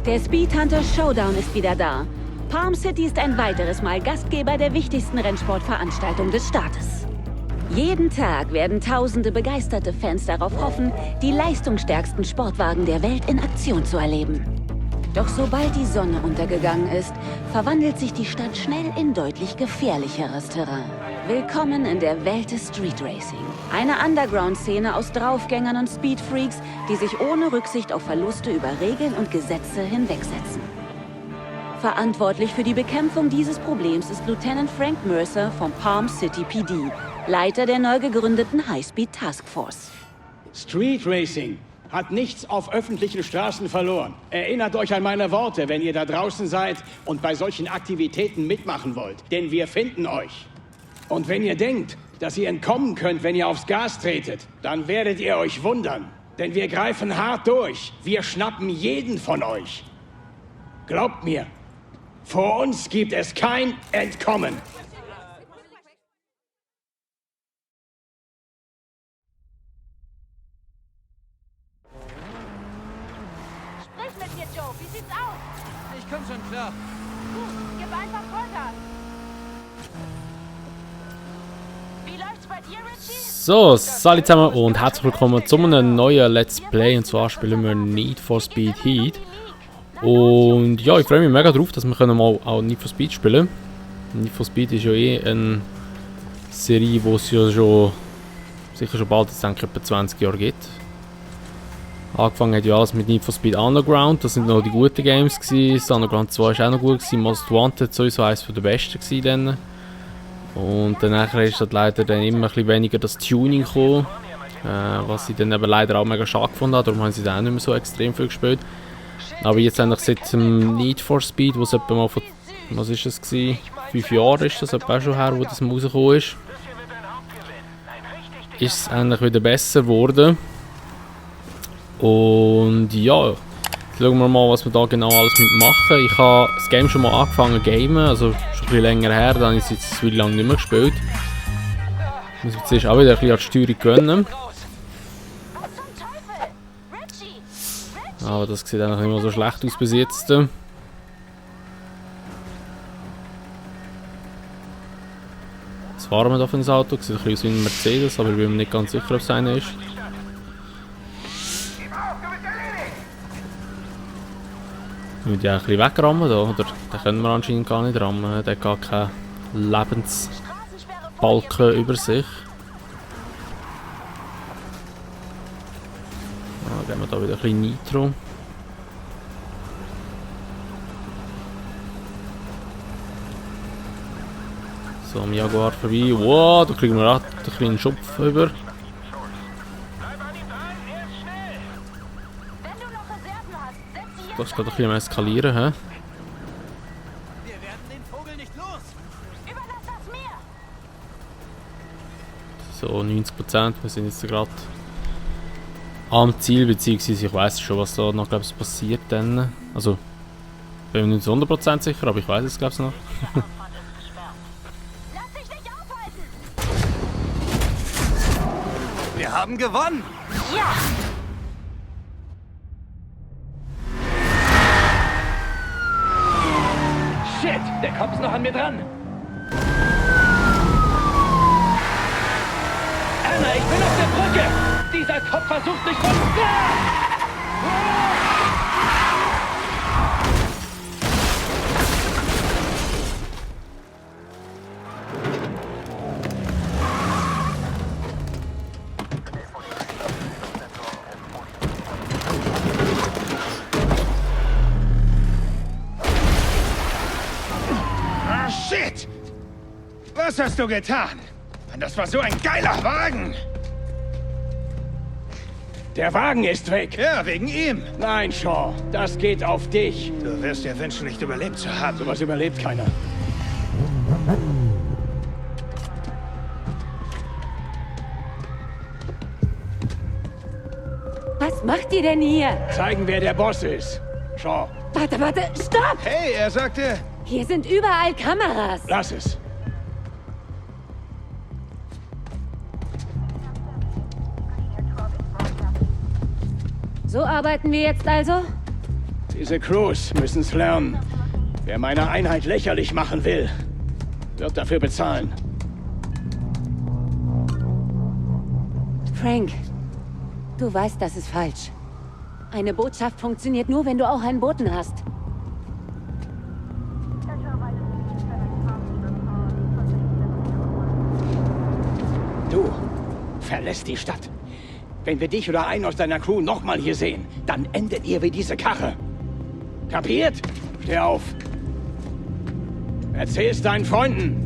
Der Speed Hunter Showdown ist wieder da. Palm City ist ein weiteres Mal Gastgeber der wichtigsten Rennsportveranstaltung des Staates. Jeden Tag werden tausende begeisterte Fans darauf hoffen, die leistungsstärksten Sportwagen der Welt in Aktion zu erleben. Doch sobald die Sonne untergegangen ist, verwandelt sich die Stadt schnell in deutlich gefährlicheres Terrain. Willkommen in der Welt des Street Racing. Eine Underground-Szene aus Draufgängern und Speedfreaks, die sich ohne Rücksicht auf Verluste über Regeln und Gesetze hinwegsetzen. Verantwortlich für die Bekämpfung dieses Problems ist Lieutenant Frank Mercer vom Palm City PD, Leiter der neu gegründeten High-Speed Task Force. Street Racing hat nichts auf öffentlichen Straßen verloren. Erinnert euch an meine Worte, wenn ihr da draußen seid und bei solchen Aktivitäten mitmachen wollt. Denn wir finden euch. Und wenn ihr denkt, dass ihr entkommen könnt, wenn ihr aufs Gas tretet, dann werdet ihr euch wundern. Denn wir greifen hart durch. Wir schnappen jeden von euch. Glaubt mir, vor uns gibt es kein Entkommen. Sprich mit mir, Joe. Wie sieht's aus? Ich komm schon klar. Gut, gib einfach Vollgas. Wie läuft's bei dir, Richie? So, salut zusammen und herzlich willkommen zu einem neuen Let's Play. Und zwar spielen wir Need for Speed Heat. Und ja, ich freue mich mega drauf, dass wir mal auch Need for Speed spielen können. Need for Speed ist ja eine Serie, die es ja schon sicher schon bald, ich denke, etwa 20 Jahre gibt. Angefangen hat ja alles mit Need for Speed Underground, das sind noch die guten Games gewesen. Das Underground 2 war auch noch gut gewesen. Most Wanted sowieso eines der besten gewesen dann. Und danach ist halt leider dann immer ein bisschen weniger das Tuning gekommen, was ich dann eben leider auch mega schade gefunden habe, darum haben sie dann auch nicht mehr so extrem viel gespielt. Aber jetzt eigentlich seit dem Need for Speed, wo es etwa mal vor, was ist das gewesen? 5 Jahre ist das etwa auch schon her, wo das mal rausgekommen ist es eigentlich wieder besser geworden. Und ja, jetzt schauen wir mal, was wir da genau alles mitmachen. Ich habe das Game schon mal angefangen zu gamen, also schon ein bisschen länger her, dann habe ich es jetzt wirklich lange nicht mehr gespielt. Ich muss jetzt zuerst auch wieder ein bisschen an die Steuerung gewöhnen. Aber das sieht eigentlich nicht mehr so schlecht aus bis jetzt. Jetzt fahren wir da für ein Auto, sieht ein bisschen aus wie ein Mercedes, aber ich bin mir nicht ganz sicher, ob es einer ist. Wir müssen ja ein bisschen wegrammen, da, oder? Den können wir anscheinend gar nicht rammen, der hat gar keinen Lebensbalken über sich. Dann geben wir da wieder ein bisschen Nitro. So, am Jaguar vorbei. Wow, da kriegen wir auch einen kleinen Schopf über. Das geht ein bisschen am Eskalieren, hä? Wir werden den Vogel nicht los. Überlass das mir. So, 90%. Wir sind jetzt gerade am Ziel, beziehungsweise ich weiß schon, was da noch, glaube ich, passiert dann. Also, bin mir nicht 100% sicher, aber ich weiß es, glaube ich, noch. Lass dich nicht aufhalten. Wir haben gewonnen. Ja. Shit, der Kopf ist noch an mir dran. Anna, ich bin auf der Brücke. Dieser Kopf versucht mich von... Ah, shit! Was hast du getan? Das war so ein geiler Wagen! Der Wagen ist weg. Ja, wegen ihm. Nein, Shaw, das geht auf dich. Du wirst dir wünschen, nicht überlebt zu haben. Sowas überlebt keiner. Was macht ihr denn hier? Zeigen, wer der Boss ist. Shaw, Warte, stopp! Hey, er sagte... Hier sind überall Kameras. lass es. So arbeiten wir jetzt also? Diese Crews müssen's lernen. Wer meine Einheit lächerlich machen will, wird dafür bezahlen. Frank, du weißt, das ist falsch. Eine Botschaft funktioniert nur, wenn du auch einen Boten hast. Du verlässt die Stadt. Wenn wir dich oder einen aus deiner Crew nochmal hier sehen, dann endet ihr wie diese Karre. Kapiert? Steh auf. Erzähl's deinen Freunden.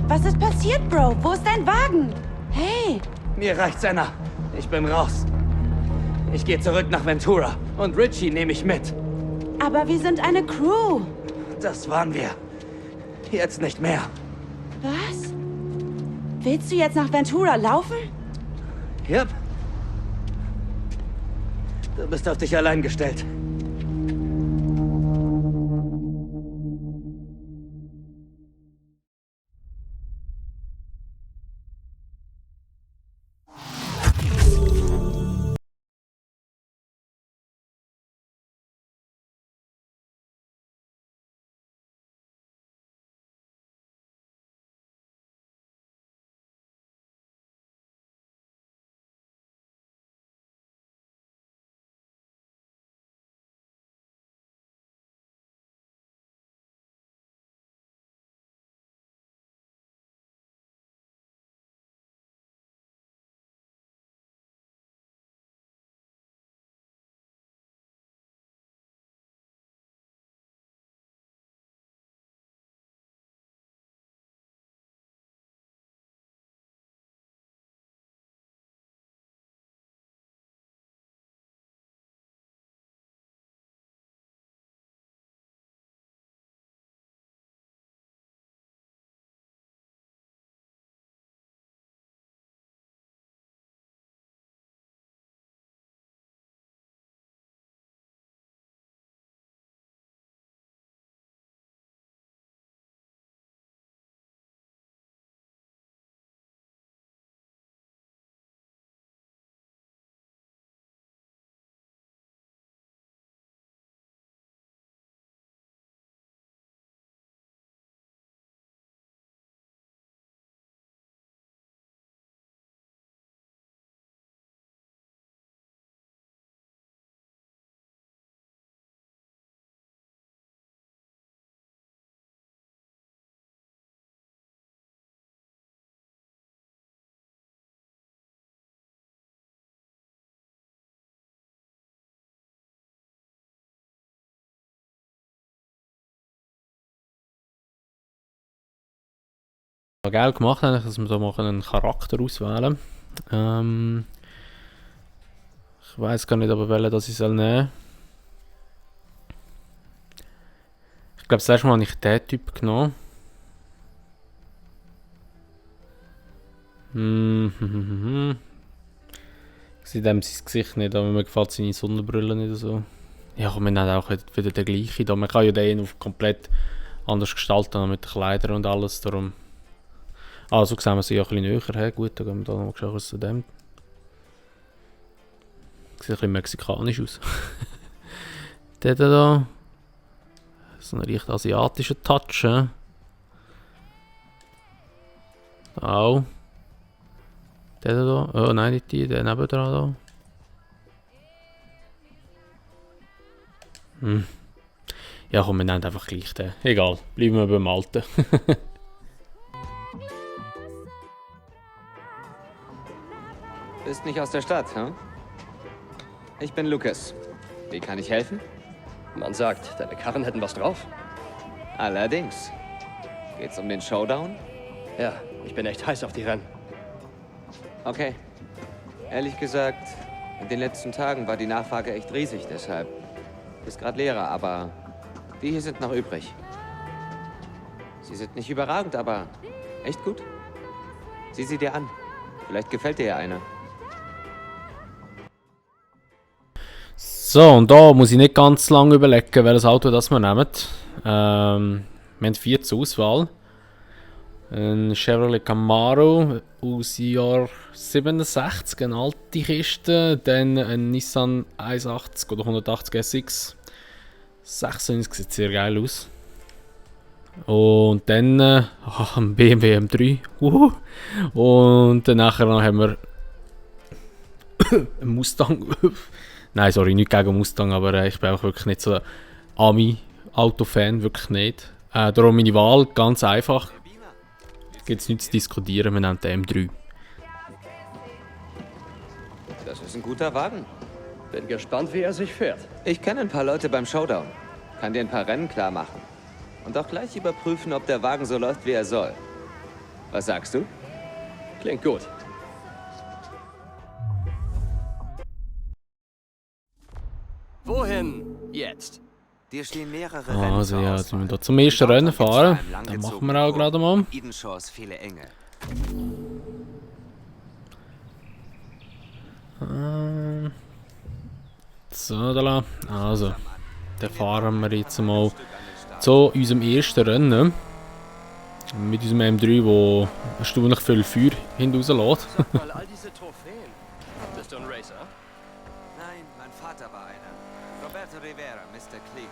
Was ist passiert, Bro? Wo ist dein Wagen? Hey! Mir reicht's, Anna. Ich bin raus. Ich gehe zurück nach Ventura. Und Richie nehme ich mit. Aber wir sind eine Crew. Das waren wir. Jetzt nicht mehr. Was? Willst du jetzt nach Ventura laufen? Yep. Du bist auf dich allein gestellt. Geil gemacht, eigentlich, dass wir da mal einen Charakter auswählen können. Ich weiß gar nicht, aber welchen das ich nehmen soll. Ich glaube, das erste Mal habe ich diesen Typ genommen. Ich sehe dem sein Gesicht nicht, aber mir gefällt seine Sonnenbrille nicht so. Ja, komm, wir nehmen auch wieder den gleichen da. Man kann ja den auf komplett anders gestalten, mit den Kleidern und alles. Darum. So sehen wir sie ja ein bisschen näher. Hey, gut, dann gehen wir da nochmal schauen, was zu dem. Sieht ein bisschen mexikanisch aus. Der da. So ein leicht asiatischer Touch. Auch. Der da. Oh nein, nicht die, der nebendran da. Ja komm, wir nehmen einfach gleich den. Egal, bleiben wir beim Alten. Bist nicht aus der Stadt, hm? Ich bin Lucas. Wie kann ich helfen? Man sagt, deine Karren hätten was drauf. Allerdings. Geht's um den Showdown? Ja, ich bin echt heiß auf die Rennen. Okay. Ehrlich gesagt, in den letzten Tagen war die Nachfrage echt riesig, deshalb ist gerade leerer, aber die hier sind noch übrig. Sie sind nicht überragend, aber echt gut. Sieh sie dir an. Vielleicht gefällt dir ja eine. So, und da muss ich nicht ganz lange überlegen, welches Auto das wir nehmen. Wir haben 4 zur Auswahl. Ein Chevrolet Camaro aus Jahr 67, eine alte Kiste. Dann ein Nissan 180 oder 180 SX. 96 sieht sehr geil aus. Und dann ein BMW M3. Und dann nachher haben wir einen Mustang. Nein, sorry, nicht gegen Mustang, aber ich bin auch wirklich nicht so ein Ami-Auto-Fan, wirklich nicht. Darum meine Wahl, ganz einfach. Gibt es nichts zu diskutieren, wir nehmen den M3. Das ist ein guter Wagen. Bin gespannt, wie er sich fährt. Ich kenne ein paar Leute beim Showdown. Kann dir ein paar Rennen klar machen. Und auch gleich überprüfen, ob der Wagen so läuft, wie er soll. Was sagst du? Klingt gut. Wohin jetzt? Dir stehen mehrere Also ja, jetzt müssen wir da zum ersten Rennen fahren. Das machen wir auch gerade mal. Edenshaws viele Enge. So, da la. Also, dann fahren wir jetzt mal zu unserem ersten Rennen. Mit unserem M3, der erstaunlich viel Feuer hinten rauslässt. Sag mal, all diese Trophäen. Bist du ein Racer? Nein, mein Vater war einer. Roberto Rivera, Mr. Clean.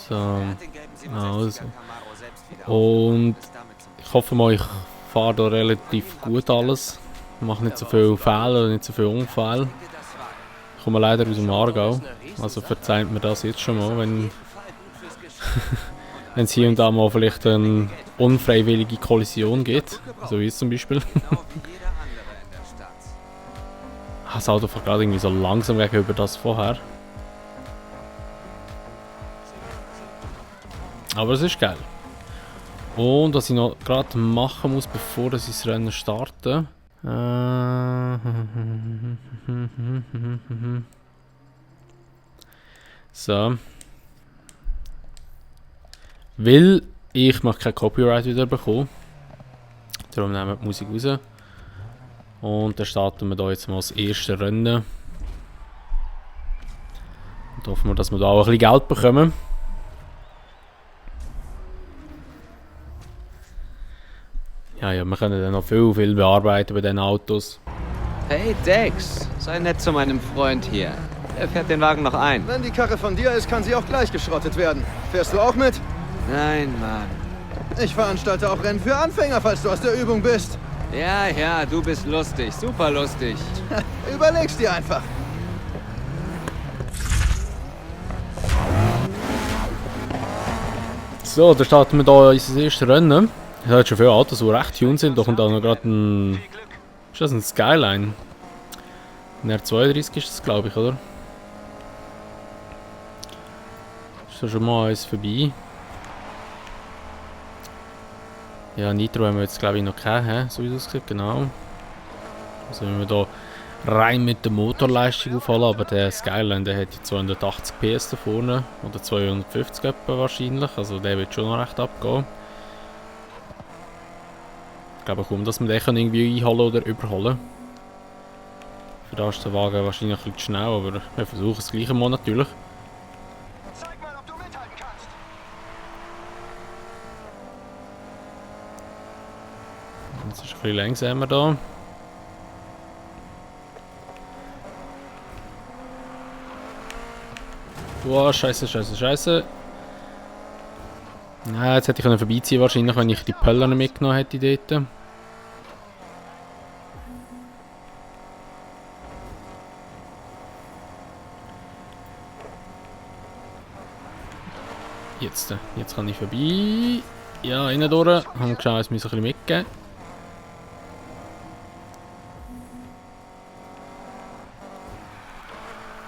So, Er hat den gelben 67er also. Camaro selbst wieder Und aufgebaut. Ist damit zum ich hoffe mal, ich fahre da relativ gut alles. Mache nicht so viele Fehler, nicht so viele Unfälle. Ich komme leider aus dem Aargau. Also verzeiht mir das jetzt schon mal, wenn wenn es hier und da mal vielleicht eine unfreiwillige Kollision gibt. So wie jetzt zum Beispiel. genau wie jeder andere in der Stadt. Das Auto fährt gerade irgendwie so langsam gegenüber das vorher. Aber es ist geil. Und was ich noch gerade machen muss, bevor ich das Rennen starte. So. Weil ich noch kein Copyright wieder bekommen. Darum nehmen wir die Musik raus. Und dann starten wir da jetzt mal das erste Rennen. Und hoffen wir, dass wir da auch ein bisschen Geld bekommen. Ja, wir können dann noch viel bearbeiten bei diesen Autos. Hey Dex, sei nett zu meinem Freund hier. Er fährt den Wagen noch ein. Wenn die Karre von dir ist, kann sie auch gleich geschrottet werden. Fährst du auch mit? Nein, Mann. Ich veranstalte auch Rennen für Anfänger, falls du aus der Übung bist. Ja, du bist lustig. Super lustig. Überleg's dir einfach. So, dann starten wir da unser erstes Rennen. Es hat schon viele Autos, die recht tuned sind. Da kommt auch noch gerade ein... Ist das ein Skyline? Ein R32 ist das, glaube ich, oder? Ist da schon mal eins vorbei? Ja, Nitro haben wir jetzt, glaube ich, noch keinen, so wie es aussieht, genau. Also wenn wir da rein mit der Motorleistung aufholen, aber der Skyline, der hat 280 PS da vorne, oder 250 etwa wahrscheinlich, also der wird schon noch recht abgehen. Ich glaube kaum, dass wir den irgendwie einholen oder überholen. Für das ist der Wagen wahrscheinlich ein bisschen schnell, aber wir versuchen es gleich mal natürlich. Zeig mal, ob du mithalten kannst. Jetzt ist ein bisschen langsamer da. Boah, scheiße. Ja, jetzt hätte ich vorbeiziehen wahrscheinlich, wenn ich die Pöller mitgenommen hätte dort. Jetzt kann ich vorbei. Ja, innen durch. Haben geschaut, es müssen ein bisschen mitgeben.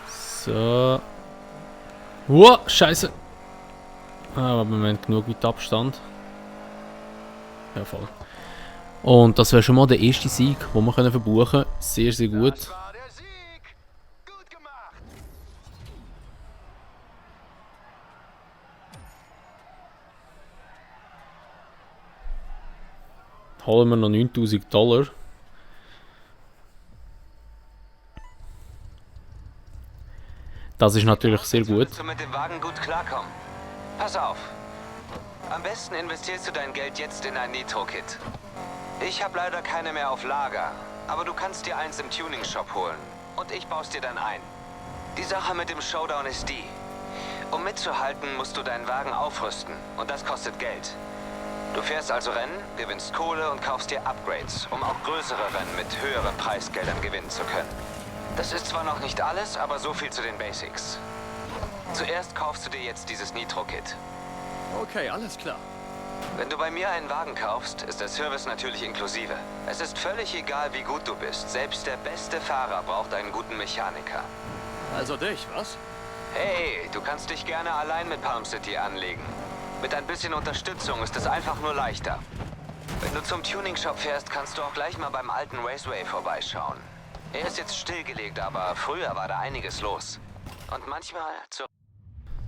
So. Wow, scheiße. Aber Moment, genug mit Abstand. Ja, voll. Und das wäre schon mal der erste Sieg, den wir verbuchen können. Sehr, sehr gut. Das war der Sieg. Gut gemacht. Holen wir noch $9000. Das ist natürlich sehr gut. Willst du mit dem Wagen gut klarkommen? Pass auf. Am besten investierst du dein Geld jetzt in ein Nitro-Kit. Ich habe leider keine mehr auf Lager, aber du kannst dir eins im Tuning-Shop holen. Und ich baue es dir dann ein. Die Sache mit dem Showdown ist die: Um mitzuhalten, musst du deinen Wagen aufrüsten. Und das kostet Geld. Du fährst also Rennen, gewinnst Kohle und kaufst dir Upgrades, um auch größere Rennen mit höheren Preisgeldern gewinnen zu können. Das ist zwar noch nicht alles, aber so viel zu den Basics. Zuerst kaufst du dir jetzt dieses Nitro-Kit. Okay, alles klar. Wenn du bei mir einen Wagen kaufst, ist der Service natürlich inklusive. Es ist völlig egal, wie gut du bist. Selbst der beste Fahrer braucht einen guten Mechaniker. Also dich, was? Hey, du kannst dich gerne allein mit Palm City anlegen. Mit ein bisschen Unterstützung ist es einfach nur leichter. Wenn du zum Tuning-Shop fährst, kannst du auch gleich mal beim alten Raceway vorbeischauen. Er ist jetzt stillgelegt, aber früher war da einiges los. Und manchmal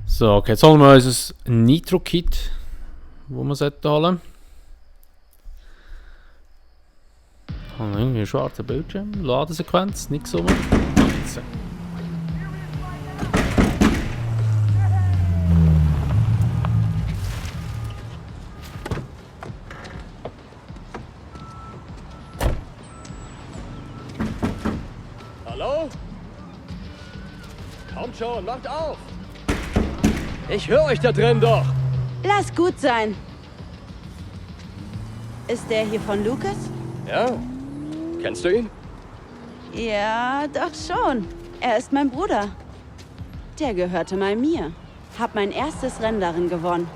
So, okay, jetzt holen wir unser Nitro-Kit, wo wir sollten holen. Haben wir irgendwie einen schwarzen Bildschirm, Ladesequenz, nichts rum. Jetzt. Hallo? Kommt schon, macht auf! Ich höre euch da drin doch! Lass gut sein. Ist der hier von Lucas? Ja? Kennst du ihn? Ja, doch schon. Er ist mein Bruder. Der gehörte mal mir. Hab mein erstes Rennen darin gewonnen.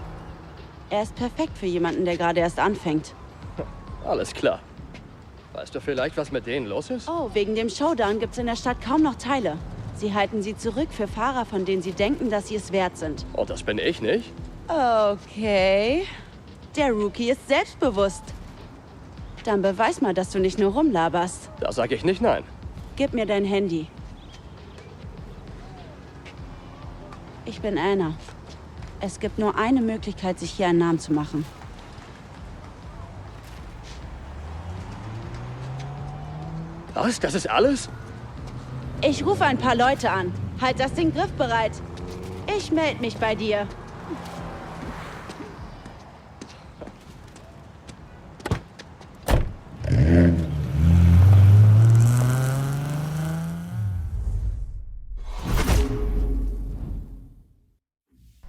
Er ist perfekt für jemanden, der gerade erst anfängt. Alles klar. Weißt du vielleicht, was mit denen los ist? Oh, wegen dem Showdown gibt's in der Stadt kaum noch Teile. Sie halten sie zurück für Fahrer, von denen sie denken, dass sie es wert sind. Oh, das bin ich nicht. Okay. Der Rookie ist selbstbewusst. Dann beweis mal, dass du nicht nur rumlaberst. Da sage ich nicht nein. Gib mir dein Handy. Ich bin Anna. Es gibt nur eine Möglichkeit, sich hier einen Namen zu machen. Was? Das ist alles? Ich rufe ein paar Leute an. Halt das Ding griffbereit. Ich melde mich bei dir.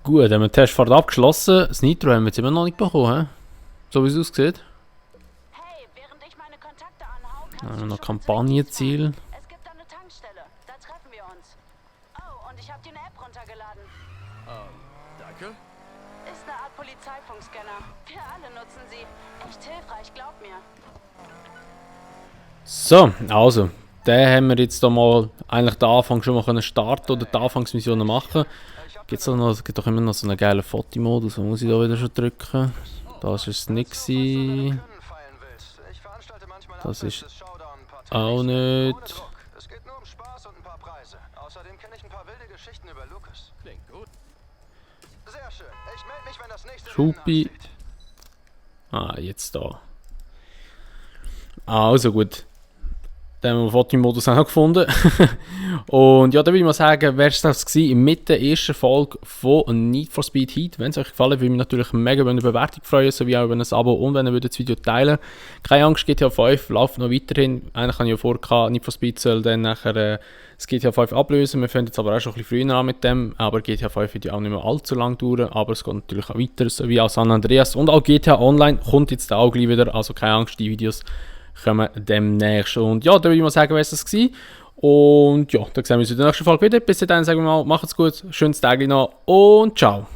Gut, haben wir die Testfahrt abgeschlossen. Das Nitro haben wir jetzt immer noch nicht bekommen, he? So wie es aussieht. Hey, während ich meine Kontakte anhau, Dann haben wir noch Kampagnenziel. Es gibt da eine Tankstelle. Da treffen wir uns. Oh, und ich habe dir eine App runtergeladen. Danke. Ist eine Art Polizeifunkscanner. Wir alle nutzen sie. Echt hilfreich, glaub mir. So, also, den haben wir jetzt da mal eigentlich den Anfang schon mal können starten oder die Anfangsmissionen machen. Es gibt doch immer noch so einen geilen Fotomodus, wo muss ich da wieder schon drücken? Das ist es nicht gewesen. Das ist auch nicht. Es geht nur um Spaß und ein paar Preise. Außerdem kenne ich ein paar wilde Geschichten über Lucas. Klingt gut. Sehr schön. Ich melde mich, wenn das nächste Schupi. Ah, jetzt da. Also gut. Dann haben wir den Fotomodus auch noch gefunden. Und ja, da würde ich mal sagen, wäre es das gewesen mit der ersten Folge von Need for Speed Heat. Wenn es euch gefallen hat, würde ich mich natürlich mega über eine Bewertung freuen, sowie auch über ein Abo und wenn ihr das Video teilen. Keine Angst, GTA 5 läuft noch weiterhin. Eigentlich habe ich ja vor, Need for Speed soll dann nachher das GTA 5 ablösen. Wir fangen jetzt aber auch schon ein bisschen früher an mit dem. Aber GTA 5 wird ja auch nicht mehr allzu lang dauern. Aber es geht natürlich auch weiter, sowie auch San Andreas. Und auch GTA Online kommt jetzt auch gleich wieder. Also keine Angst, die Videos kommen demnächst. Und ja, da würde ich mal sagen, wäre es das gewesen. Und ja, dann sehen wir uns in der nächsten Folge wieder. Bis dahin sagen wir mal, macht's gut, schönes Tag noch und ciao.